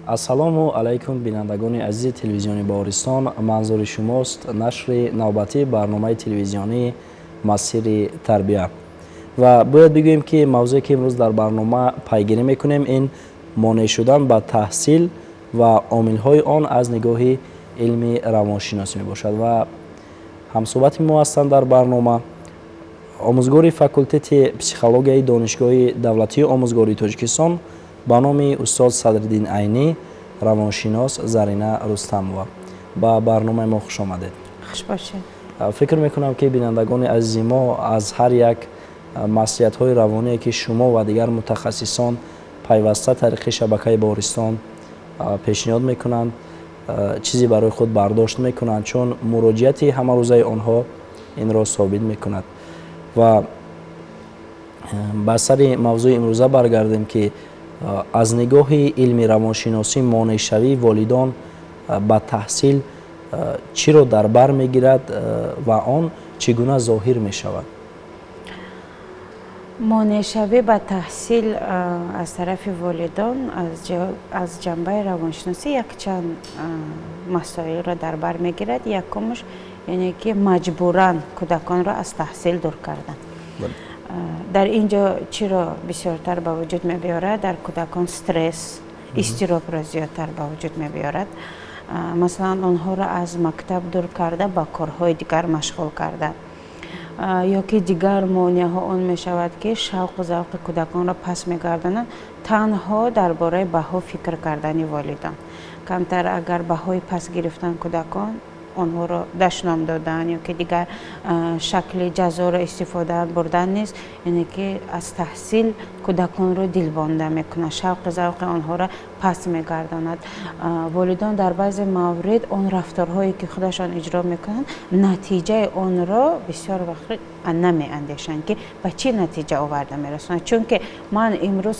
Ассалому алайкум, бинандагони азизи телевизиони Баҳористон. Манзури шумост нашри навбатии барномаи телевизионии «Масири тарбия». Ва бояд бигӯем, ки мавзӯе, ки имрӯз дар барнома пайгирӣ мекунем, ин монеъ шудан ба таҳсил ва омилҳои он аз нигоҳи илми равоншиносӣ мебошад. Ва ҳамсӯҳбати мо ҳастанд дар барнома омӯзгори факултети психологияи Донишгоҳи давлатии омӯзгории Тоҷикистон ба номи устод Садриддин Айнӣ, равоншинос Зарина Рустамова. Ба барномаи мо хуш омадед. Хуш бошед. Фикр мекунам, ки бинандагони азизи мо аз ҳар як маслиҳатҳои равоние, ки шумо ва дигар мутахассисон пайваста тариқи шабакаи Баҳористон пешниҳод мекунанд, чизе барои худ бардошт мекунанд, чун муроҷиати ҳамарӯзаи онҳо инро собит мекунад. Ва ба сари мавзӯи имрӯза баргардем, ки аз нигоҳи илми равоншиносӣ монеъшавии волидон ба таҳсил чиро дар бар мегирад ва он чӣ гуна зоҳир мешавад? Монеъшавӣ ба таҳсил аз тарафи волидон аз ҷанбаи равоншиносӣ якчанд масоилро дар бар мегирад. Якумаш, яъне ки маҷбуран кӯдаконро аз таҳсил дур кардан. Дар ин ҷо чиро бисёртар ба вуҷуд мебиёрад? Дар кӯдакон стресс, изтиробро зиёдтар ба вуҷуд мебиёрад. Масалан, онҳоро аз мактаб дур карда, ба корҳои дигар машғул кардан ё ки дигар монеаҳо он мешавад, ки шавқу завқи кӯдаконро паст мегардонанд. Танҳо дар бораи баҳо фикр кардани волидон, камтар агар баҳои паст гирифтан кӯдакон, онҳоро дашном додан ё ки дигар шакли ҷазоро истифода бурдан низ, яъне ки аз таҳсил кӯдаконро дилбонда мекунад, шавқу завқи онҳоро паст мегардонад. Волидон дар баъзе маврид он рафторҳое, ки худашон иҷро мекунанд, натиҷаи онро бисёр вақт намеандешанд, ки ба чӣ натиҷа оварда мерасонад. Чунки ман имрӯз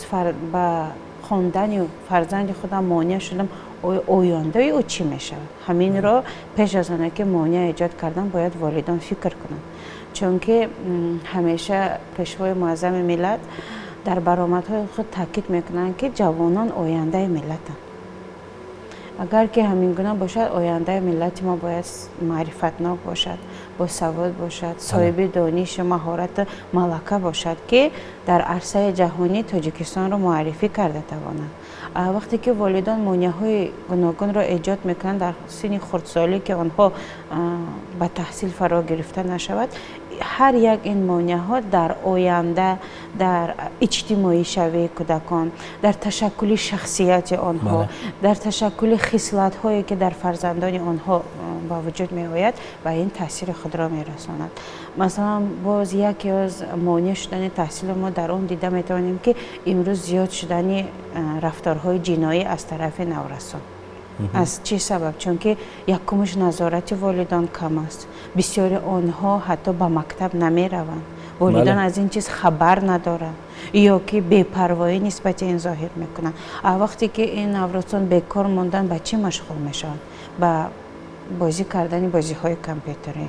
ба хондани фарзанди худам монеъ шудам, ояндаи ӯ чӣ мешавад? Ҳаминро пеш аз оне ки монеа эҷод кардан, бояд волидон фикр кунанд. Чунки ҳамеша Пешвои Муаззами миллат дар баромадҳои худ таъкид мекунанд, ки ҷавонон ояндаи миллатанд. Агар ки ҳамин гуна бошад, ояндаи миллати мо бояд маърифатнок бошад, босавод бошад, соҳиби донишу маҳорату малака бошад, ки дар арсаи ҷаҳонӣ Тоҷикистонро муаррифӣ карда тавонад. Вақте ки волидон монеаҳои гуногунро эҷод мекунанд дар синни хурдсолӣ, ки онҳо ба таҳсил фаро гирифта нашавад, ҳар як ин монеаҳо дар оянда дар иҷтимоишавии кӯдакон, дар ташаккули шахсияти онҳо, дар ташаккули хислатҳое, ки дар фарзандони онҳо ба вуҷуд меояд, ба ин таъсири худро мерасонад. Масалан, боз яке аз монеъ шудани таҳсили мо дар он дида метавонем, ки имрӯз зиёд шудани рафторҳои ҷиноӣ аз тарафи наврасон. Аз чӣ сабаб? Чунки якумаш, назорати волидон кам аст. Бисёри онҳо ҳатто ба мактаб намераванд, волидон аз ин чиз хабар надоранд ё ки бепарвоӣ нисбати ин зоҳир мекунанд. А вақте ки ин наврасон бекор мондан, ба чӣ машғул мешаванд? Ба бозӣ кардани бозиҳои компютерӣ,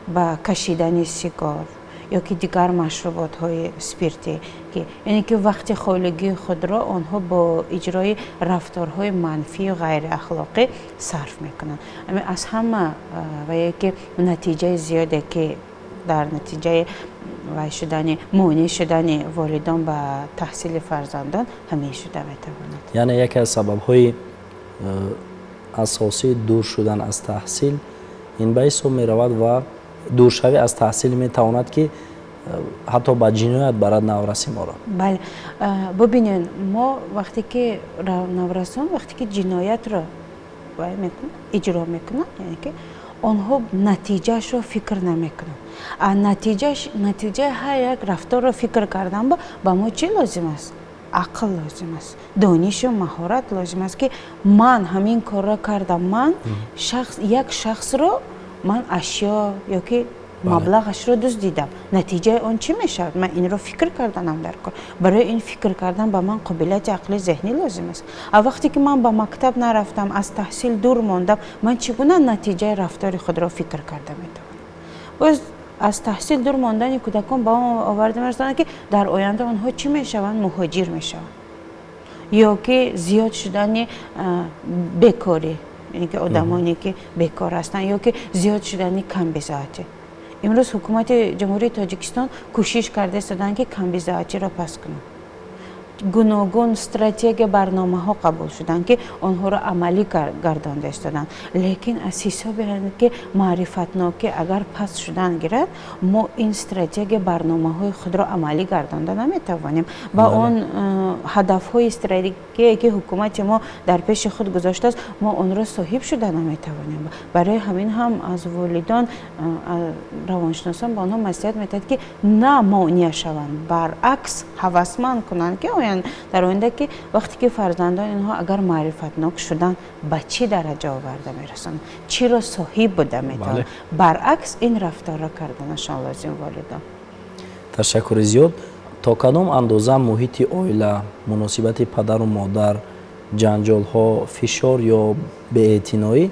ба кашидани сигор ё ки дигар машруботҳои спиртӣ, ки яъне ки вақти холигии худро онҳо бо иҷрои рафторҳои манфию ғайриахлоқӣ сарф мекунанд. Аз ҳама вае ки натиҷаи зиёде, ки дар натиҷаи вай шудани, монеъ шудани волидон ба таҳсили фарзандон ҳамин шуда метавонад. Яъне яке аз сабабҳои асосии дур шудан аз таҳсил ин ба ҳисоб меравад. Ва дуршавӣ аз таҳсил метавонад, ки ҳатто ба ҷиноят барад навраси моро. Бале, бубинед, мо вақте ки наврасон, вақте ки ҷиноятро иҷро мекунанд, яъне ки онҳо натиҷаашро фикр намекунанд. А натиҷаи ҳар як рафторро фикр кардан ба мо чӣ лозим аст? Ақл лозим аст, донишу маҳорат лозим аст, ки ман ҳамин корро кардам, ман як шахсро, ман ашё ё ки маблағашро дуздидам, натиҷаи он чӣ мешавад? Ман инро фикр карданам дар кор. Барои ин фикр кардан ба ман қобилияти ақли зеҳнӣ лозим аст. А вақте ки ман ба мактаб нарафтам, аз таҳсил дур мондам, ман чӣ гуна натиҷаи рафтори худро фикр карда метавонам? Боз аз таҳсил дур мондани кӯдакон ба он оварда мерасонад, ки дар оянда онҳо чӣ мешаванд? Муҳоҷир мешаванд. Ё ки зиёд шудани бекорӣ, яъне ки одамоне ки бекор ҳастанд, ё ки зиёд шудани камбизоатӣ. Имрӯз ҳукумати Ҷумҳурии Тоҷикистон кӯшиш карда истоданд, ки камбизоатиро паст кунанд. Гуногун стратегия, барномаҳо қабул шуданд, ки онҳоро амалӣ гардонда истоданд, лекин аз ҳисоби ки маърифатнокӣ агар паст шудан гирад, мо ин стратегия, барномаҳои худро амалӣ гардонда наметавонем ва он ҳадафҳои стратегие, ки ҳукумати мо дар пеши худ гузоштааст, мо онро соҳиб шуда наметавонем. Барои ҳамин ҳам аз волидон, равоншиносон ба онҳо маслиҳат медиҳад, ки на монеа шаванд, баръакс ҳавасманд кунанд, ки дар оянда, ки вақте ки фарзандони инҳо агар маърифатнок шуданд, ба чӣ дараҷа оварда мерасонанд, чиро соҳиб буда метавонанд. Баръакс ин рафторро карданашон лозим волидон. Ташаккури зиёд. То кадом андоза муҳити оила, муносибати падару модар, ҷанҷолҳо, фишор ё беэътиноӣ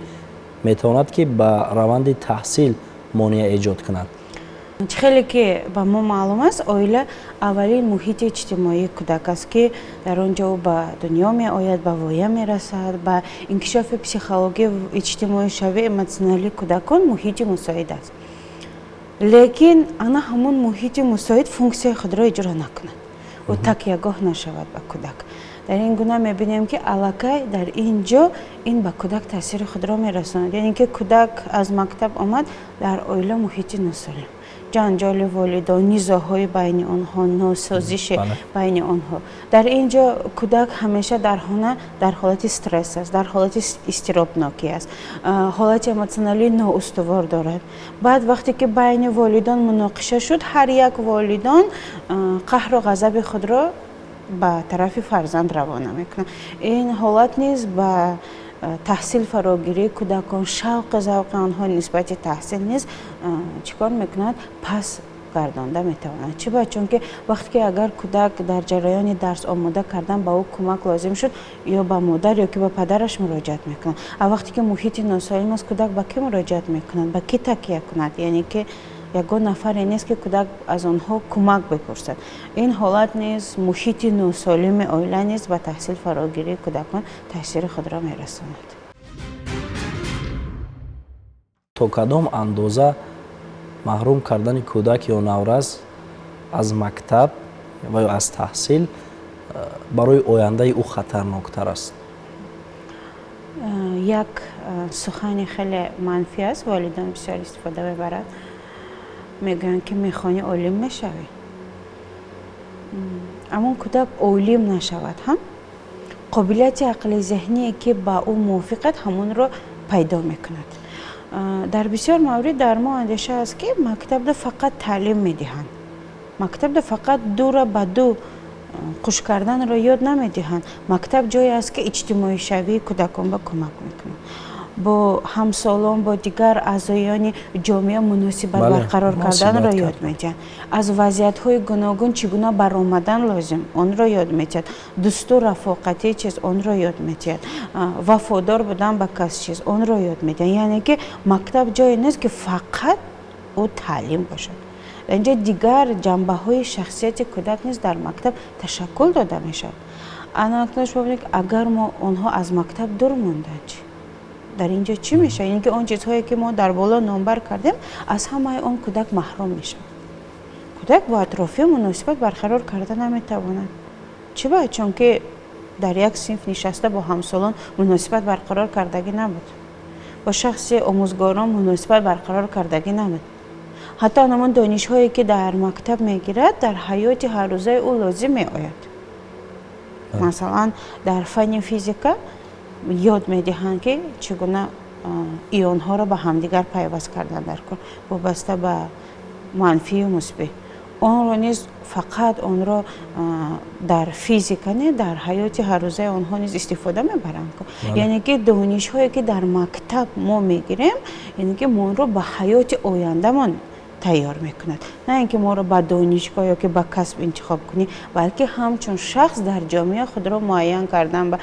метавонад, ки ба раванди таҳсил монеа эҷод кунад? Чӣ хеле ки ба мо маълум аст, оила аввалин муҳити иҷтимоии кӯдак аст, ки дар он ҷо ӯ ба дунё меояд, ба воя мерасад. Ба инкишофи психологӣ, иҷтимоишавии эмотсионалии кӯдакон муҳити мусоид аст. Лекин ана ҳамон муҳити мусоид функсияи худро иҷро накунад, ӯ такягоҳ нашавад ба кӯдак, дар ин гуна мебинем, ки аллакай дар ин ҷо ин ба кӯдак таъсири худро мерасонад. Яъне ки кӯдак аз мактаб омад, дар оила муҳити носолим, ҷанҷоли волидон, низоъҳои байни онҳо, носозиши байни онҳо. Дар ин ҷо кӯдак ҳамеша дар хона дар ҳолати стресс аст, дар ҳолати изтиробнокӣ аст, ҳолати эмотсионалии ноустувор дорад. Баъд вақте ки байни волидон муноқиша шуд, ҳар як волидон қаҳру ғазаби худро ба тарафи фарзанд равона мекунад. Ин ҳолат низ ба таҳсил фарогирии кӯдакон, шавқу завқи онҳо нисбати таҳсил низ чӣ кор мекунад? Пас гардонда метавонад. Чӣ ба? Чунки вақте ки агар кӯдак дар ҷараёни дарс омода кардан ба ӯ кӯмак лозим шуд, ё ба модар, ё ки ба падараш муроҷиат мекунад. А вақте ки муҳити носолим аст, кӯдак ба кӣ муроҷиат мекунад, ба кӣ такя кунад? Яъне ки ягон нафаре нест, ки кӯдак аз онҳо кӯмак бипурсад. Ин ҳолат низ, муҳити носолими оила низ ба таҳсил фарогирии кӯдакон таъсири худро мерасонад. То кадом андоза маҳрум кардани кӯдак ё наврас аз мактаб ва ё аз таҳсил барои ояндаи ӯ хатарноктар аст? Як сухани хеле манфӣ аст, волидон бисёр истифода мебаранд. Мегӯянд, ки мехонӣ, олим мешавӣ. Аммо кӯдак олим нашавад ҳам, қобилияти ақли зеҳние, ки ба ӯ мувофиқат, ҳамонро пайдо мекунад. Дар бисёр маврид дар мо андеша аст, ки мактабда фақат таълим медиҳанд, мактабда фақат дура ба ду қуш карданро ёд намедиҳанд. Мактаб ҷое аст, ки иҷтимоишавии кӯдакон ба кӯмак мекунад, бо ҳамсолон, бо дигар аъзоёни ҷомеа муносибат барқарор карданро ёд медиҳанд, аз вазъиятҳои гуногун чӣ гуна баромадан лозим, онро ёд медиҳад, дӯсту рафоқатӣ чиз, онро ёд медиҳад, вафодор будан ба кас чиз, онро ёд медиҳад. Яъне ки мактаб ҷое нест, ки фақат ӯ таълим бошад. Дар инҷа дигар ҷанбаҳои шахсияти кӯдак низ дар мактаб ташаккул дода мешавад. Ана акнун шумо бибинед, агар мо онҳо аз мактаб дур монданд чӣ? Дар ин ҷо чӣ мешавад? Яъне ки он чизҳое, ки мо дар боло номбар кардем, аз ҳамаи он кӯдак маҳрум мешавад. Кӯдак бо атрофиён муносибат барқарор карда наметавонад. Чӣ ба? Чунки дар як синф нишаста бо ҳамсолон муносибат барқарор кардагӣ набуд, бо шахси омӯзгорон муносибат барқарор кардагӣ набуд. Ҳатто ҳамон донишҳое, ки дар мактаб мегирад, дар ҳаёти ҳаррӯзаи ӯ лозим меояд. Масалан, дар фанни физика ёд медиҳанд, ки чӣ гуна ионҳоро ба ҳамдигар пайваст кардан дар кор, вобаста ба манфию мусбӣ. Онро низ фақат онро дар физика не, дар ҳаёти ҳаррӯзаи онҳо низ истифода мебаранд. Яъне ки донишҳое, ки дар мактаб мо мегирем, яъне ки мо онро ба ҳаёти ояндамон тайёр мекунад, на ин ки моро ба донишгоҳ ё ки ба касб интихоб кунӣ, балки ҳамчун шахс дар ҷомеа худро муайян кардан, ба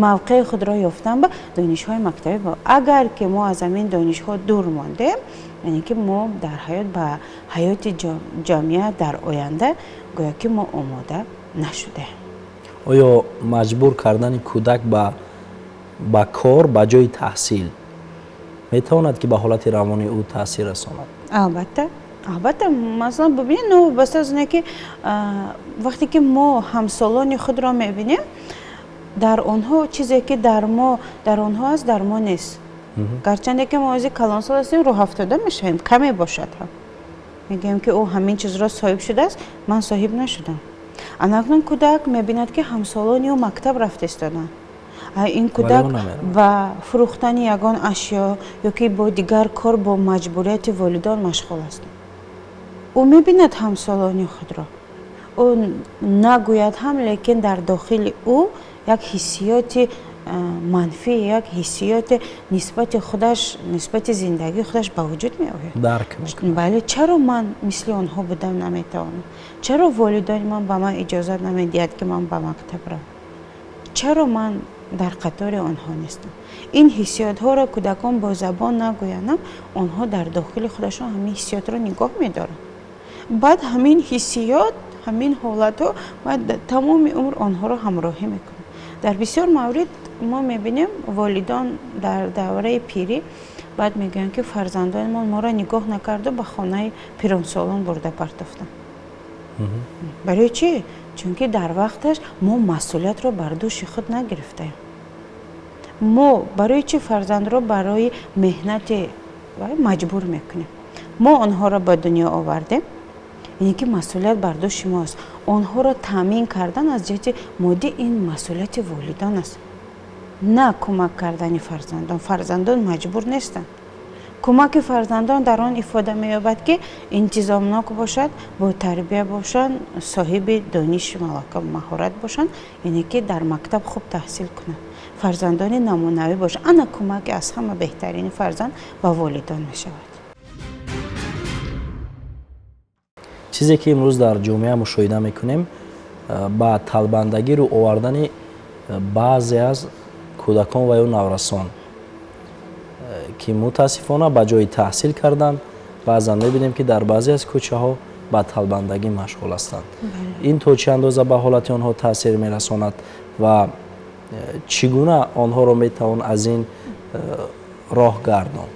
мавқеи худро ёфтан ба донишҳои мактабӣ. Агар ки мо аз ҳамин донишҳо дур мондем, яъне ки мо дар ҳаёт, ба ҳаёти ҷомеа дар оянда гӯё ки мо омода нашудаем. Оё маҷбур кардани кӯдак ба кор ба ҷои таҳсил метавонад, ки ба ҳолати равонии ӯ таъсир расонад? Албатта, албатта. Масалан, бубинед, новобаста аз оне ки вақте ки мо ҳамсолони худро мебинем, дар онҳо чизе ки дар мо, дар онҳо аст, дар мо нест. Гарчанде ки мо ози калонсол ҳастем, рӯҳафтода мешавем, каме бошад ҳам, мегӯем ки ӯ ҳамин чизро соҳиб шудааст, ман соҳиб нашудам. Анакнун кӯдак мебинад, ки ҳамсолони ӯ мактаб рафта истоданд, ин кӯдак ба фурӯхтани ягон ашё ё ки бо дигар кор бо маҷбурияти волидон машғул аст. Ӯ мебинад ҳамсолони худро, ӯ нагӯяд ҳам, лекин дар дохили ӯ як ҳиссиёти манфӣ, як ҳиссиёти нисбати худаш, нисбати зиндагии худаш ба вуҷуд меояд. Дарк мекунад. Бале, чаро ман мисли онҳо будам наметавонам? Чаро волидони ман ба ман иҷозат намедиҳад, ки ман ба мактаб равам? Чаро ман дар қатори онҳо нестам? Ин ҳиссиётҳоро кӯдакон бо забон нагӯяндам, онҳо дар дохили худашон ҳамин ҳиссиётро нигоҳ медоранд. Баъд ҳамин ҳиссиёт, ҳамин ҳолатҳо баъд тамоми умр онҳоро ҳамроҳӣ мекунад. Дар бисёр маврид мо мебинем, волидон дар давраи пирӣ баъд мегӯянд, ки фарзандони мо моро нигоҳ накарду ба хонаи пиронсолон бурда партофтанд. Барои чӣ? Чунки дар вақташ мо масъулиятро бар дӯши худ нагирифтаем. Мо барои чӣ фарзандро барои меҳнати маҷбур мекунем? Мо онҳоро ба дунё овардем, яъне ки масъулият бар дӯши мо аст. Онҳоро таъмин кардан аз ҷиҳати моддӣ ин масъулияти волидон аст, на кӯмак кардани фарзандон. Фарзандон маҷбур нестанд. Кӯмаки фарзандон дар он ифода меёбад, ки интизомнок бошад, бо тарбия бошанд, соҳиби дониши малака, маҳорат бошанд, яъне ки дар мактаб хуб таҳсил кунанд, фарзандони намунавӣ бошанд. Ана кӯмаки аз ҳама беҳтарини фарзанд ба волидон мешавад. Чизе ки имрӯз дар ҷомеа мушоҳида мекунем, ба талбандагӣ рӯ овардани баъзе аз кӯдакон ва ё наврасон, ки мутаассифона ба ҷои таҳсил кардан баъзан мебинем, ки дар баъзе аз кӯчаҳо ба талбандагӣ машғул ҳастанд. Ин то чӣ андоза ба ҳолати онҳо таъсир мерасонад ва чӣ гуна онҳоро метавон аз ин роҳ гардонд?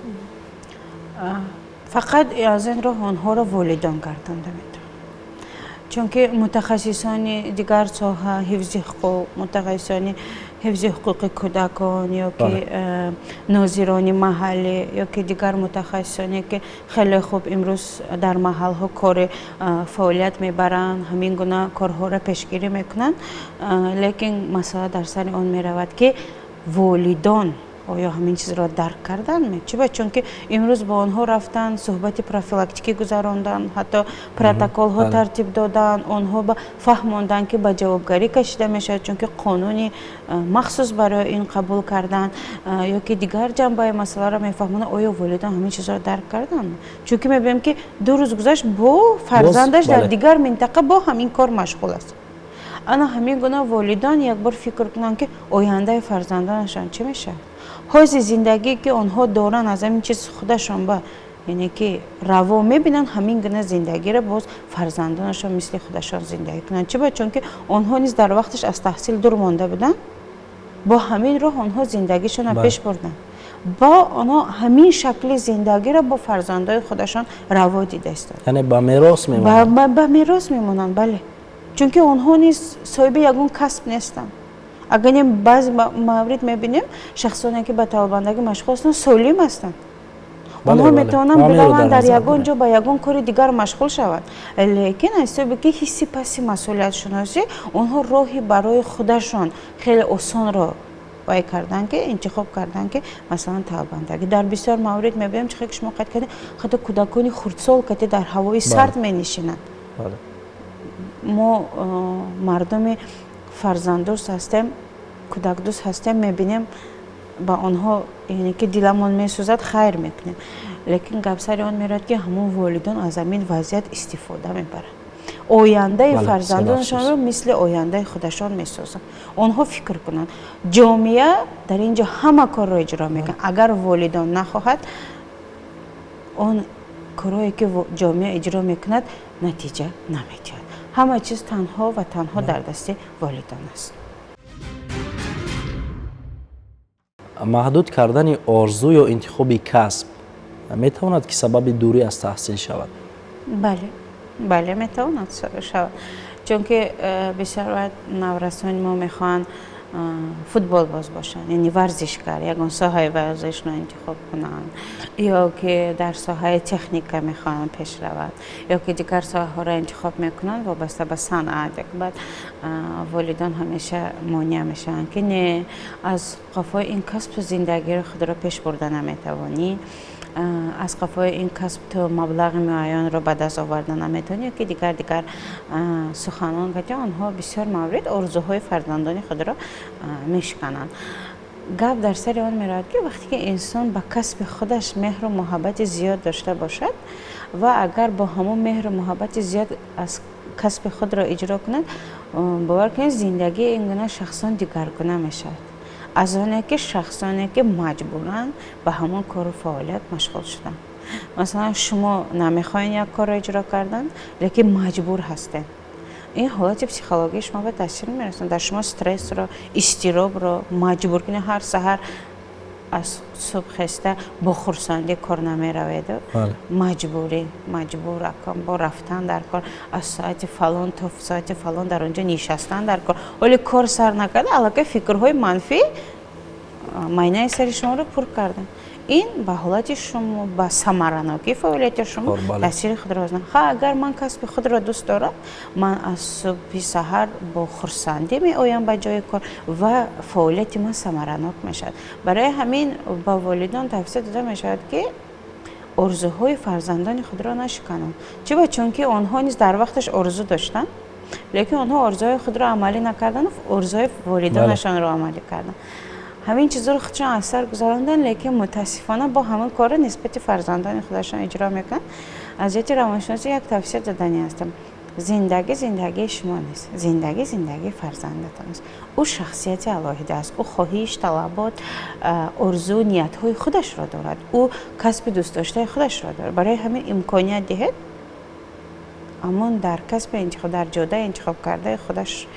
Фақат аз ин роҳ онҳоро волидон гардонда метавонанд, чунки мутахассисони дигар соҳа, ҳифзи ҳуқуқ, мутахассисони ҳифзи ҳуқуқи кӯдакон ё ки нозирони маҳаллӣ ё ки дигар мутахассисоне, ки хеле хуб имрӯз дар маҳалҳо кори фаъолият мебаранд, ҳамин гуна корҳоро пешгирӣ мекунанд. Лекин масъала дар сари он меравад, ки волидон оё ҳамин чизро дарк карданд? Чиба? Чунки имрӯз бо онҳо рафтан, суҳбати профилактикӣ гузаронданд, ҳатто протоколҳо тартиб доданд, онҳо ба фаҳмонданд, ки ба ҷавобгарӣ кашида мешавад, чунки қонуни махсус барои ин қабул карданд, ё ки дигар ҷанбаи масъаларо мефаҳмонанд. Оё волидон ҳамин чизро дарк карданд? Чунки мебинем, ки 2 рӯз гузашт, бо фарзандаш дар дигар минтақа бо ҳамин кор машғул аст. Ана ҳамин гуна волидон як бор фикр кунанд, ки ояндаи фарзандонашон чӣ мешавад. Ҳози зиндагие, ки онҳо доранд, аз ҳамин чиз худашон ба, яъне ки раво мебинанд, ҳамин гуна зиндагиро боз фарзандонашон мисли худашон зиндагӣ кунанд. Чиба? Чунки онҳо низ дар вақташ аз таҳсил дур монда буданд, бо ҳамин роҳ онҳо зиндагишонро пеш бурданд, бо онҳо ҳамин шакли зиндагиро бо фарзандои худашон раво дида истоданд. Яъне ба мерос мемонанд. Ба мерос мемонанд, бале, чунки онҳо низ соҳиби ягон касб нестанд. Агар не, баъзе маврид мебинем, шахсоне, ки ба талабандагӣ машғул ҳастанд, солим ҳастанд, онҳо метавонанд бираванд дар ягон ҷо ба ягон кори дигар машғул шаванд, лекин аз ҳисоби ки ҳисси пасти масъулиятшиносӣ, онҳо роҳи барои худашон хеле осонро вай карданд, ки интихоб карданд, ки масалан талабандагӣ. Дар бисёр маврид мебинем, чӣ ки шумо қайд кардед, ҳатто кӯдакони хурдсол кати дар ҳавои сард менишинанд. Мо мардуми фарзанддӯст ҳастем, кӯдакдӯст ҳастем, мебинем ба онҳо, яъне ки диламон месӯзад, хайр мекунем, лекин гап сари он меравад, ки ҳамон волидон аз ҳамин вазъият истифода мебаранд, ояндаи фарзандонашонро мисли ояндаи худашон месозанд. Онҳо фикр кунанд, ҷомеа дар ин ҷо ҳама корро иҷро мекунад. Агар волидон нахоҳад, он корҳое, ки ҷомеа иҷро мекунад, натиҷа намедиҳад. Ҳама чиз танҳо ва танҳо дар дасти волидон аст. Маҳдуд кардани орзу ё интихоби касб метавонад ки сабаби дурӣ аз таҳсил шавад? Бале, бале, метавонад шавад, чунки бисёр вақт наврасони мо мехоҳанд футболбоз бошанд, яъне варзишгар, ягон соҳаи варзишро интихоб кунанд, ё ки дар соҳаи техника мехоҳанд пеш раванд, ё ки дигар соҳаҳоро интихоб мекунанд вобаста ба санъат. Баъд волидон ҳамеша монеа мешаванд, ки не, аз қафои ин касб ту зиндагиро худро пеш бурда наметавонӣ, аз қафои ин касб ту маблағи муайянро ба даст оварда наметавонӣ, ё ки дигар суханон гаҷа онҳо бисёр маврид орзуҳои фарзандони худро мешикананд. Гап дар сари он меравад, ки вақте ки инсон ба касби худаш меҳру муҳаббати зиёд дошта бошад ва агар бо ҳамон меҳру муҳаббати зиёд аз касби худро иҷро кунад, бовар кунед, зиндагии ин гуна шахсон дигаргуна мешавад аз оне ки шахсоне ки маҷбуранд ба ҳамон кору фаъолият машғул шуданд. Масалан, шумо намехоҳед як корро иҷро кардан, лекин маҷбур ҳастед. Ин ҳолати психологии шумо ба таъсир мерасонад, дар шумо стрессро, изтиробро маҷбур кунед. Ҳар саҳар аз субҳ хеста бо хурсандӣ кор намераведу, маҷбурӣ, маҷбур акам бо рафтан дар кор, аз соати фалон то соати фалон дар онҷо нишастан дар кор. Ҳоле кор сар накарда, аллакай фикрҳои манфӣ майнаи сари шуморо пур карданд. Ин ба ҳолати шумо, ба самаранокии фаъолияти шумо таъсири худро ознад. Ха, агар ман касби худро дӯст дорам, ман аз субҳи саҳар бо хурсандӣ меоям ба ҷои кор ва фаъолияти ман самаранок мешавад. Барои ҳамин ба волидон тавсия дода мешавад, ки орзуҳои фарзандони худро нашикананд. Чиба? Чунки онҳо низ дар вақташ орзу доштанд, лекин онҳо орзуҳои худро амалӣ накарданд, орзуҳои волидонашонро амалӣ карданд. Ҳамин чизҳоро худшон аз сар гузаронданд, лекин мутаассифона бо ҳамин корро нисбати фарзандони худашон иҷро мекунанд. Аз ҷиҳати равоншиносӣ як тавсия додани ҳастам: зиндагӣ зиндагии шумо нест, зиндагӣ зиндагии фарзандатон аст. Ӯ шахсияти алоҳида аст, ӯ хоҳиш, талабот, орзу, ниятҳои худашро дорад, ӯ касби дӯстдоштаи худашро дорад. Барои ҳамин имконият диҳед, амон дар касби интихоб, дар ҷодаи интихобкардаи худаш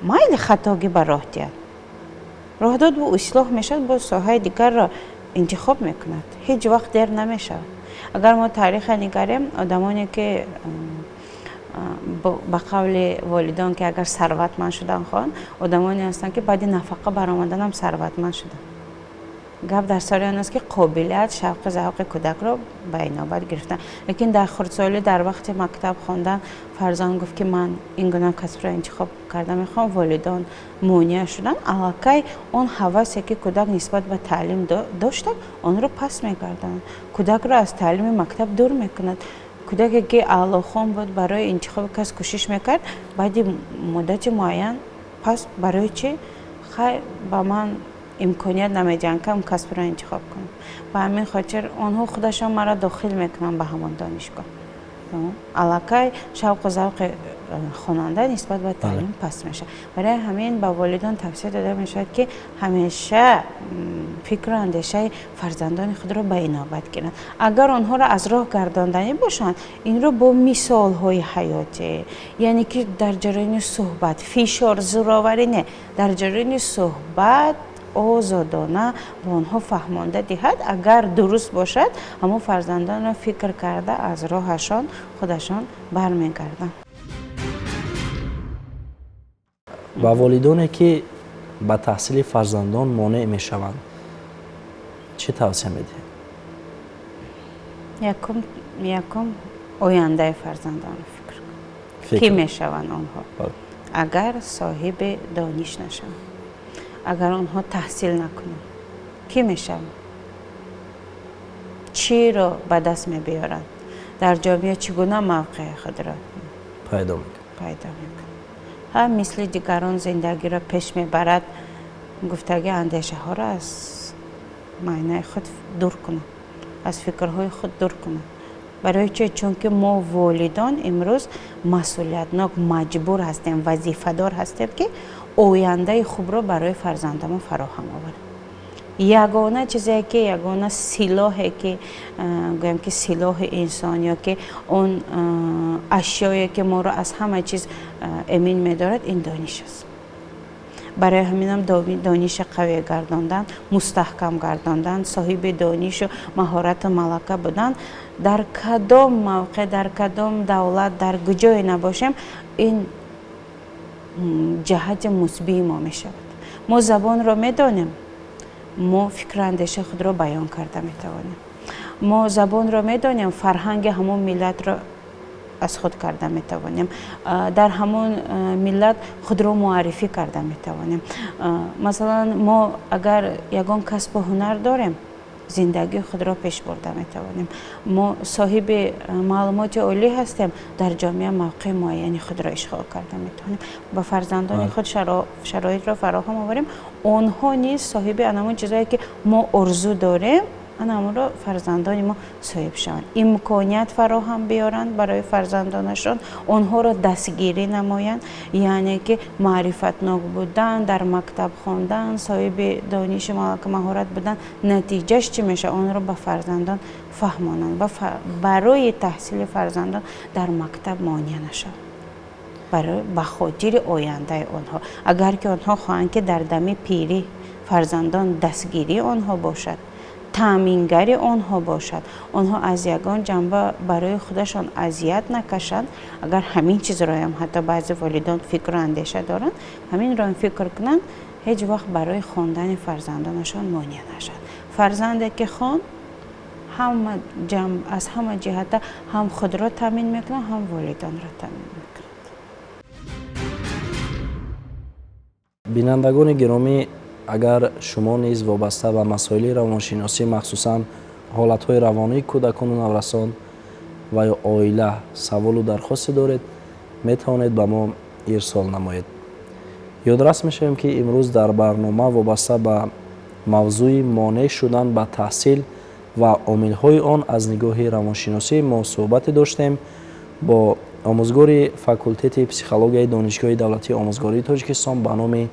майли хатогӣ ба роҳ диҳад. Роҳ дод, бу ислоҳ мешавад, боз соҳаи дигарро интихоб мекунад. Ҳеҷ вақт дер намешавад. Агар мо таъриха нигарем, одамоне ки ба қавли волидон, ки агар сарватманд шудан хоҳанд, одамоне ҳастанд, ки баъди нафақа баромаданам сарватманд шуданд. Гап дар сари он аст, ки қобилият, шавқи завқи кӯдакро ба инобат гирифтан. Лекин дар хурдсолӣ, дар вақти мактаб хондан, фарзанд гуфт, ки ман ин гуна касбро интихоб карда мехоҳам, волидон монеа шуданд, аллакай он ҳавасе, ки кӯдак нисбат ба таълим дошта, онро паст мегардонад, кӯдакро аз таълими мактаб дур мекунад. Кӯдаке, ки аълохон буд, барои интихоби касб кӯшиш мекард, баъди муддати муайян пас барои чӣ, хай, ба ман имконият намедиҳанд, ки касбро интихоб кунам, ба ҳамин хотир онҳо худашон маро дохил мекунанд ба ҳамон донишгоҳ, аллакай шавқу завқи хонанда нисбат ба таълим паст мешавад. Барои ҳамин ба волидон тавсия дода мешавад, ки ҳамеша фикру андешаи фарзандони худро ба инобат гиранд. Агар онҳоро аз роҳ гардонданӣ бошанд, инро бо мисолҳои ҳаётӣ, яъне ки дар ҷараёни суҳбат, фишор, зӯроварӣ не, дар ҷараёни суҳбат озодона ба онҳо фаҳмонда диҳад. Агар дуруст бошад, ҳамон фарзандонро фикр карда аз роҳашон худашон бармегарданд. Ба волидоне, ки ба таҳсили фарзандон монеъ мешаванд, чӣ тавсия медиҳед? Якум, ояндаи фарзандонро фикр кун, кӣ мешаванд онҳо, агар соҳиби дониш нашаванд, агар онҳо таҳсил накунанд, кӣ мешаванд, чиро ба даст мебиёранд, дар ҷомеа чӣ гуна мавқеи худро пайдо мекунанд. Ҳам мисли дигарон зиндагиро пеш мебарад. Гуфтаги андешаҳоро аз майнаи худ дур кунад, аз фикрҳои худ дур кунад. Барои чӣ? Чунки мо волидон имрӯз масъулиятнок, маҷбур ҳастем, вазифадор ҳастем, ки ояндаи хубро барои фарзандамон фароҳам оварем. Ягона чизе ки, ягона силоҳе ки, гӯям ки силоҳи инсон ё ки он ашёе ки моро аз ҳама чиз эмин медорад, ин дониш аст. Барои ҳаминам дониша қавӣ гардондан, мустаҳкам гардондан, соҳиби донишу маҳорату малака будан дар кадом мавқеъ, дар кадом давлат, дар куҷое набошем, ин ҷаҳати мусбии мо мешавад. Мо забонро медонем, мо фикру андешаи худро баён карда метавонем. Мо забонро медонем, фарҳанги ҳамон миллатро аз худ карда метавонем, дар ҳамон миллат худро муаррифӣ карда метавонем. Масалан, мо агар ягон касбу ҳунар дорем, зиндагии худро пеш бурда метавонем. Мо соҳиби маълумоти олӣ ҳастем, дар ҷомеа мавқеи муайяни худро ишғол карда метавонем. Ба фарзандони худ шароитро фароҳам оварем, онҳо низ соҳиби анамон чизое ки мо орзу дорем, анамонро фарзандони мо соҳиб шаванд, имконият фароҳам биёранд барои фарзандонашон, онҳоро дастгирӣ намоянд. Яъне ки маърифатнок будан, дар мактаб хондан, соҳиби донишу малака, маҳорат будан натиҷаш чӣ мешавад, онро ба фарзандон фаҳмонанд ва барои таҳсили фарзандон дар мактаб монеа нашаванд, ба хотири ояндаи онҳо. Агар ки онҳо хоҳанд, ки дар дами пирӣ фарзандон дастгирии онҳо бошад, таъмингари онҳо бошад, онҳо аз ягон ҷанба барои худашон азият накашанд, агар ҳамин чизроям ҳатто баъзе волидон фикру андеша доранд, ҳаминро фикр кунанд, ҳеҷ вақт барои хондани фарзандонашон монеа нашавад. Фарзанде ки хонд, аз ҳама ҷиҳата ҳам худро таъмин мекунад, ҳам волидонро таъмин мекунад. Бинандагони гиромӣ, агар шумо низ вобаста ба масоили равоншиносӣ, махсусан ҳолатҳои равонии кӯдакону наврасон ва ё оила саволу дархосте доред, метавонед ба мо ирсол намоед. Ёдрас мешавем, ки имрӯз дар барнома вобаста ба мавзӯи монеъ шудан ба таҳсил ва омилҳои он аз нигоҳи равоншиносӣ мо суҳбате доштем бо омӯзгори факултети психологияи Донишгоҳи давлатии омӯзгории Тоҷикистон ба номи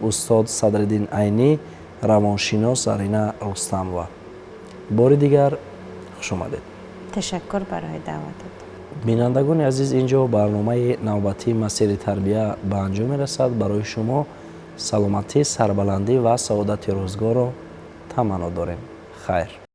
устод Садриддин Айнӣ, равоншинос Зарина Рустамова. Бори дигар хуш омадед. Ташаккур барои даъватат. Бинандагони азиз, ин ҷо барномаи навбатии «Масири тарбия» ба анҷом мерасад. Барои шумо саломатӣ, сарбаландӣ ва саодати рӯзгорро таманно дорем. Хайр.